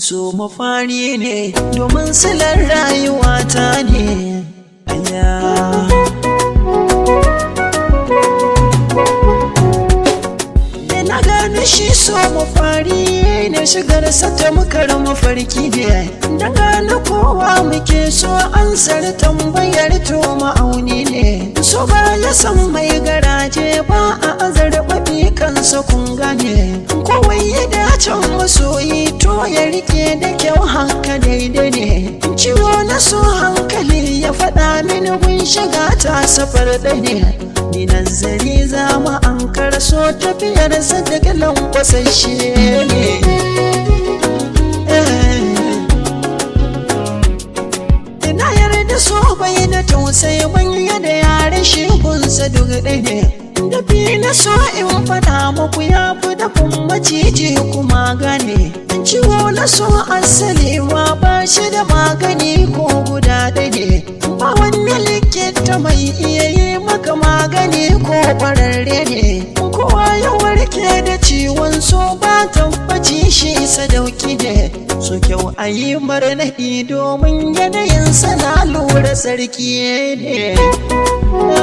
So mafari ne domin silar rayuwata ne. Aya. Na gane shi so mafari ne, shigarsa ta mukar mafarki ne. Dan gane kowa muke so, ansar tambayar to ma'auni ne. So ba ya san mai garaje ba, a azarbaɓi kansa kun gane. Kowai ya dacen masoyi to ya rike da kyau, haka daidai ne. Ciwo na so hankali ya faɗa mini gun shiga ta safar ɗaya. Ni nazari zama an karso tafiyarsa daga lankwasashe ne. Ina yarda so bai da tausayi, ban da yare shi gunsa duk ɗaya ne. Dafi na so in faɗa muku ya fi dafin maciji kuma gane. Ciwo na so asali ma ba shi da magani ko guda ɗaya ne. Ba wani likita mai iya yi maka magani ko ƙwararre ne. Kowa ya warke da ciwon so ba tabbaci shi sadauki ne. So kyau a yi marnaɗi domin yanayin sana lura sarki ne.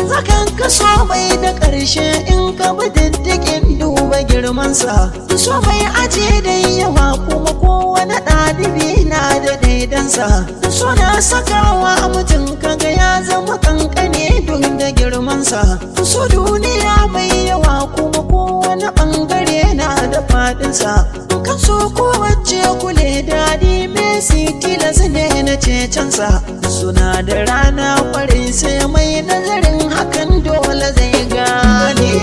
Zakan kaso bai da ƙarshe in ka bi diddigin duba girmansa. So bai aje da yawa kuma kowane ɗalibi na da daidansa. So na sakawa mutum kaga ya zama kankane duk da girmansa. So duniya mai yawa kuma kowane ɓangare na da faɗinsa. Kan so kowace kule daɗi Messi tilas ne na cecensa. Suna da rana kwarai sai mai nazarin hakan dole zai gane.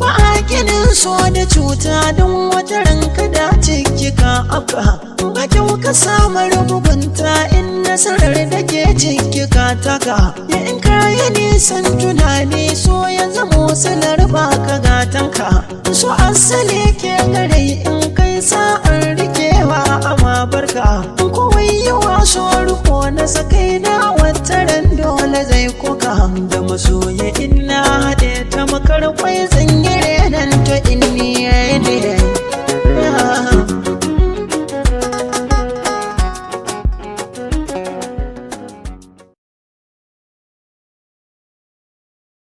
Ba a ginin so da cuta don wata ranka da ciki ka afka. Ba kyau ka samar mugunta in nasarar da ke ciki ka taka. In ka yi nisan tunani so ya zamo silar baka gatanka. So asali ke gare in kai sa'ar rikewa amma barka. Kowai yawa so riko na sakai na wataran dole zai koka. Da masoyi